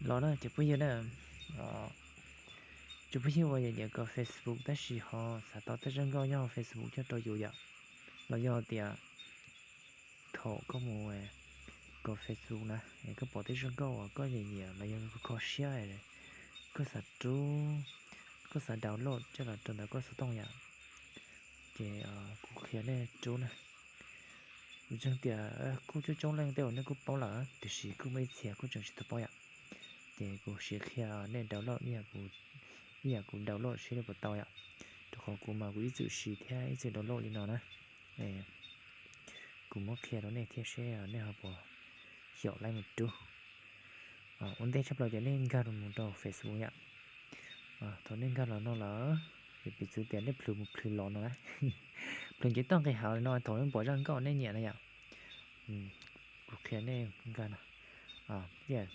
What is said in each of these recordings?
Los na cov phooj ywg na, cov phooj ywg uas nyiam nyiam kov Facebook tab sis ho xav tau tej zaj nkauj nyob hauv Facebook coj rau yus yom, los yog tias thaum koj mus kov Facebook na, es koj pom tej zaj nkauj uas koj nyiam nyiam los yog koj kho siab, koj xav rub, koj xav download coj los rau ntawm koj xov tooj yom, ces kuv qhia nej rub na. Kuv ntseeg tias kuj coob coob leej tej uas nej kuj paub lawm, tiam sis kuj muaj ib txhia kuj tseem tsis tau paub yom. Ces kuv sim qhia nej download ib yam kuv download seb nej puas tau yom. Rau qhov kuv mas kuv ib txwm siv thiab ib txwm download li no na. Kuv muab qhia rau nej thiab seb nej ho puas xyaum laib mus rub. Ua ntej tshaj plaws ces nej nkag mus rau Facebook yom. Thaum nej nkag los no lawm, ces piv txwv tias nej plhws mus plhws los no na, plhws nce toj nqis hav li no thaum nej pom zaj nkauj nej nyiam na yom. Kuv qhia nej nkag no, piv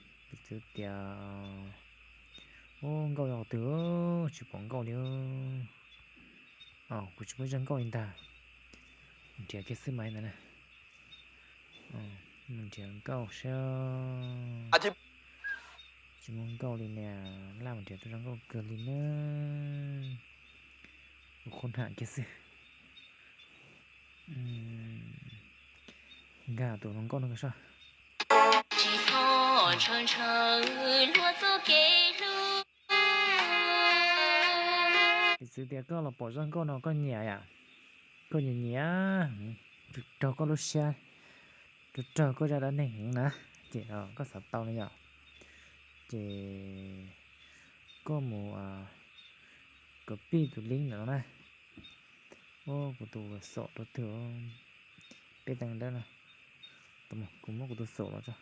txwv tias, ub, nkauj yog qhov twg, tsis pom nkauj li. Kuv tsis muaj zaj nkauj li ntag. Nrhiav kiag xwb mas ntawd na. Mus nrhiav nkauj seb. Tsis muaj nkauj li niam, laj mus nrhiav tau zaj nkauj kawg li na. Ua qhov nam kiag xwb. Nkag tus hluas nkauj no soj. Piv txwv tias koj los pom zaj nkauj no koj nyiam yom, koj nyiam nyiam, rau koj lub siab, rau raug koj zaj dab neeg heev na, ces koj xav tau no yom, ces koj mus copy tus link ntawm no na. Ub, kuv tus xom rau twg, peb teev dawb no, kuv muab kuv tus xom los tso.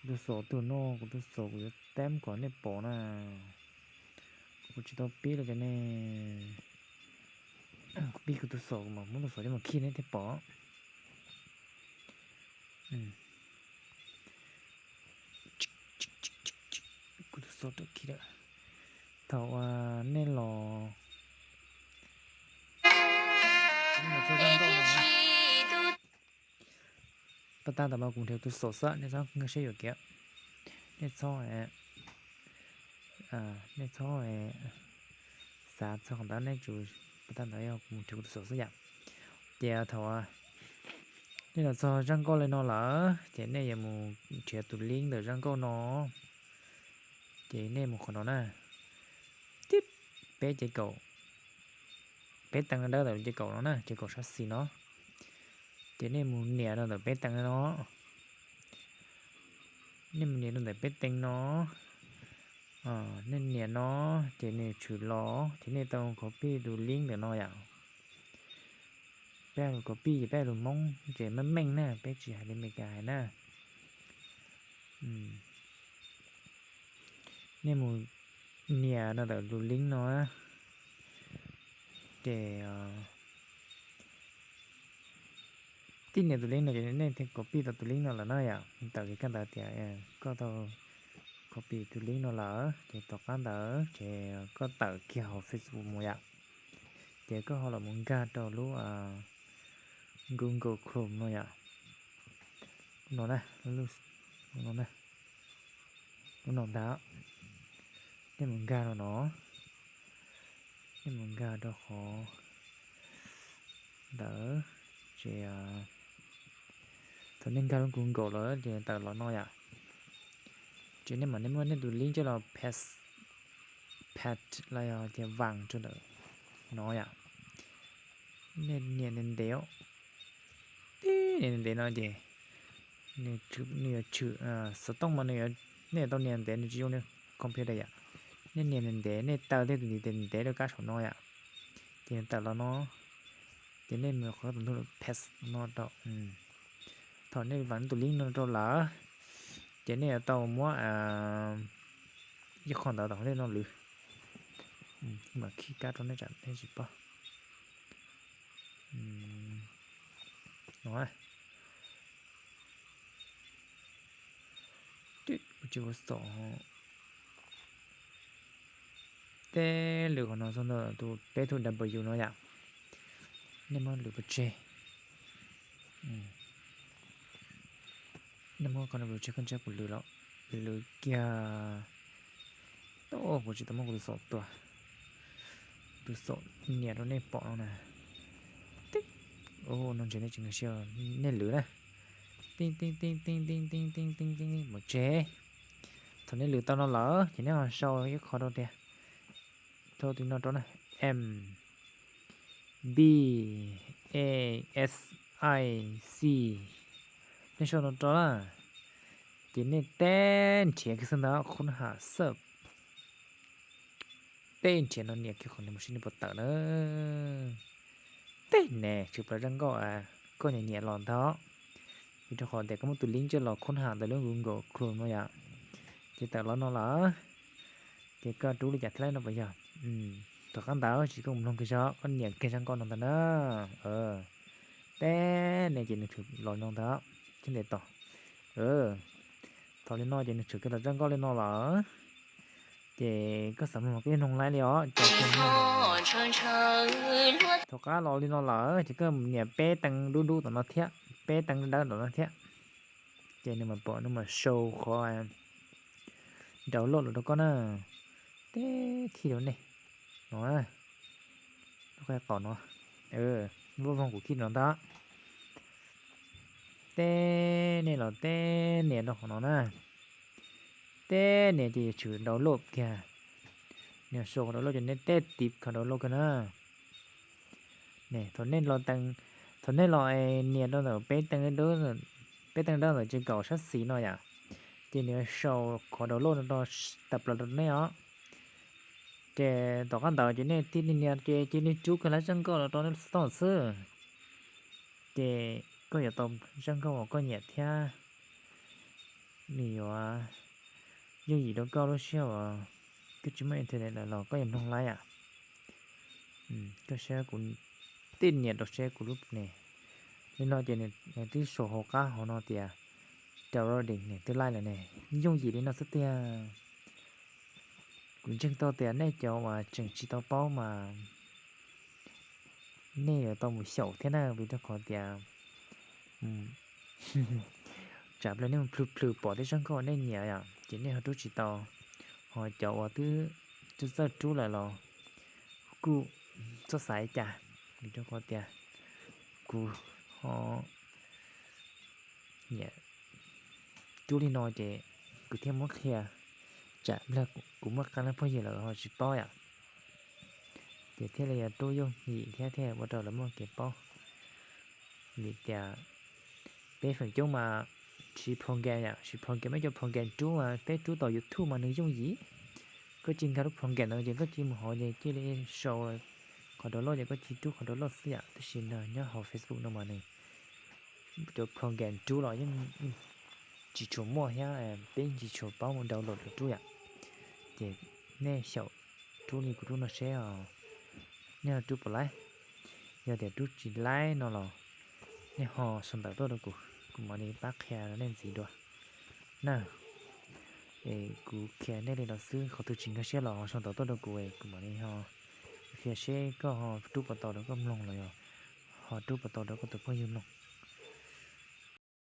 Kuv tus xom twg no, kuv tus xom kuv yuav teb kom nej pom na. Kuv tsis tau pib los cov ne, kuv pib kuv tus xom, kuv mam muab tus xom coj mus khij nej thiaj pom. Kuv tus xom rau khij lawm. Thaum uas nej los, nej los txog zaj nkauj no, pas tag ntawd mas kuv nrhiav tus xom xwb, nej txhob nkag siab yuam kev. Nej txhob, nej txhob xav txog qhov ntawd, nej tsuas, pas tag ntawd yog kuv mus nrhiav kuv tus xom xwb yom. Ces thaum nej los txog zaj nkauj li no lawm ces nej yuav mus nrhiav tus link ntawm zaj nkauj no. Ces nej mus qhov no na, tib, peb ces kaum, peb teev dawb ntawm ces kaum no na, ces kaum sab xis no. Ces nej mus nias rau ntawm peb teev no. Nej mus nias rau ntawm peb teev no. Nej nias no, ces nws tshwm los ces nej tau copy tus link ntawm no yom. Peb lus copy ces peb lus Hmoob ces meej meej na, peb tsis hais li Meskas hais na. Nej mus nias no ntawm tus link no, ces tib nias tus link no ces nej thiaj copy tau tus link no lawm na yom. Tawm kiag koj ntawd tias koj tau copy tus link no lawm, ces tom qab ntawd ces koj tawm kiag hauv Facebook mus yom. Ces koj ho los mus nkag rau lub Google Chrome no yom. No na, no na, lub no ntag. Nej mus nkag rau no, nej mus nkag rau qhov ntawd, ces thaum nej nkag lub Google lawm ces tawm los no yom. Ces nej mam nej muab nej tus link coj los paste, paste los yog tias vas rau ntawm no yom. Nej nias ntev ntev, tib nias ntev ntev no ces nws yuav tshwm, xov tooj mas nws, nej yuav tau nias ntev, nws tsis zoo li computer yom. Nej nias ntev ntev, nej taw tej tus ntiv tes ntev rau kab saum no yom, ces nws tawm los no. Ces nej mus qhov tus ntug paste no rau. Thaum nej vas tus link no rau lawm, ces nej yuav tau muab ib qho ntawd tom qhov nej no lwv. Mam khij kab rau nej tsam nej tsis paub. No, kuv tsis ua xom. Tej lwm qhov no txog ntawm tus peb tug W no yom. Nej muab lwv pov tseg. Nej muab qhov no pov tseg, koj ntsia kuv lwv los. Lwm kiag, kuv tsis tau muab kuv tus xaum tua, tus xaum nias rau nej pom no na. Tib, no ntshe nej tsis nkag siab, nej lwm na. Tib tib tib tib tib tib tib tib tib, mus tsev. Thaum nej lwm tau no lawm ces nej ho sau ib qho rau tias, sau tus no rau na, M B A S I C. Nej sau no rau na, ces nej teb nrhiav kiag xwb ntag, qhub ham xab, teb nrhiav no nias kiag qhov nias mus seb nej puas tawm na. Teb nias tshwm plaws zaj nkauj koj nyiam nyiam los ntag, vim rau qhov tias koj muab tus link coj los qhub ham ntawm lub Google Chrome no yom, ces tawm los no lawm. Ces koj rub li cas thiab no puas yog? Tom qab ntawd ces koj mus mloog kiag zog, koj nias kiag zaj nkauj no ntag na. Teb nias ces nws tshwm los no ntag, thiab ntes tos. Thaum li no ces nws tshwm kiag los zaj nkauj li no lawm. Ces koj xav mloog los koj yeej mloog laib li os. Thaum qab los li no lawm ces koj nias peb teev dub dub tom no thiab, peb teev dawb tom no thiab. Ces nws mam pom, nws mam sau qhov download los rau koj na. Teb khij rau nej no, lub qe qaum no, vaj voog kuv khij no ntag. Teb nias los teb nias rau qhov no na. Teb nias ces yuav tshwm download kiag. Nws sau qhov download ces nej teb tiv qhov download kiag na. Thaum nej los, thaum nej los nias rau ntawm peb teev, peb teev dawb ntawm ces kaum sab xis no yom, ces nws yuav sau qhov download no rau tawm plaws rau nej os. Ces tom qab ntawd ces nej cia li nias ces cia li rub kiag lawv zaj nkauj los rau nej xov tooj xwb. Ces koj yuav tau zaj nkauj uas koj nyiam thiab nws yuav yooj yim rau koj lub sij hawm uas koj tsis muaj internet lawm los koj yuav mloog laib yom. Koj saib kuv, teb nias rau seb kuv lub ne. Li no ces nws twb sau hauv qab hauv no tias downloading ne, twb laij lawm ne. Yooj yim li no xwb tiag. Kuv ntseeg tau tias nej cov uas tseem tsis tau paub mas nej yuav tau mus xyaum thiab na, vim rau qhov tias tsam plaws nej mus plhws plhws pom tej zaj nkauj nej nyiam yom, ces nej ho rub tsis tau. Ho cov uas twb txawj rub lawm los kuj txhob xav li cas, vim rau qhov tias kuv ho nyiam rub li no ces kuv thiaj muab qhia, tsam plaws kuv muaj qee leej phooj ywg lawm ho tsis paub yom, ces thiaj li yuav rub yooj yim thiab thiaj ua rau lawv muaj kev paub. Vim tias peb feem coob mas siv program yom, siv program, muaj cov program rub mas peb rub tau YouTube mas nws yooj yim. Koj cia nkag lub program ntawd ces koj cia mus hauv ces cia li sau qhov download ces koj cia rub qhov download xwb yom. Tab sis no nyob hauv Facebook no mas nws cov program rub los yeej tsis tshua muaj thiab peb tsis tshua paub mus download los rub yom. Ces nej xyaum rub li kuv rub no seb os, nej ho rub puas laib. Yog tias rub tsis laib no los nej ho sau ntawv tuaj rau kuv, kuv mam li pab qhia rau nej ntxiv dua na. Es kuv qhia nej li no xwb, qhov twg tsis nkag siab los ho sau ntawv tuaj rau kuv es kuv mam li ho qhia seb koj ho rub puas tau rau koj mloog los yog ho rub puas tau rau koj tus phooj ywg mloog.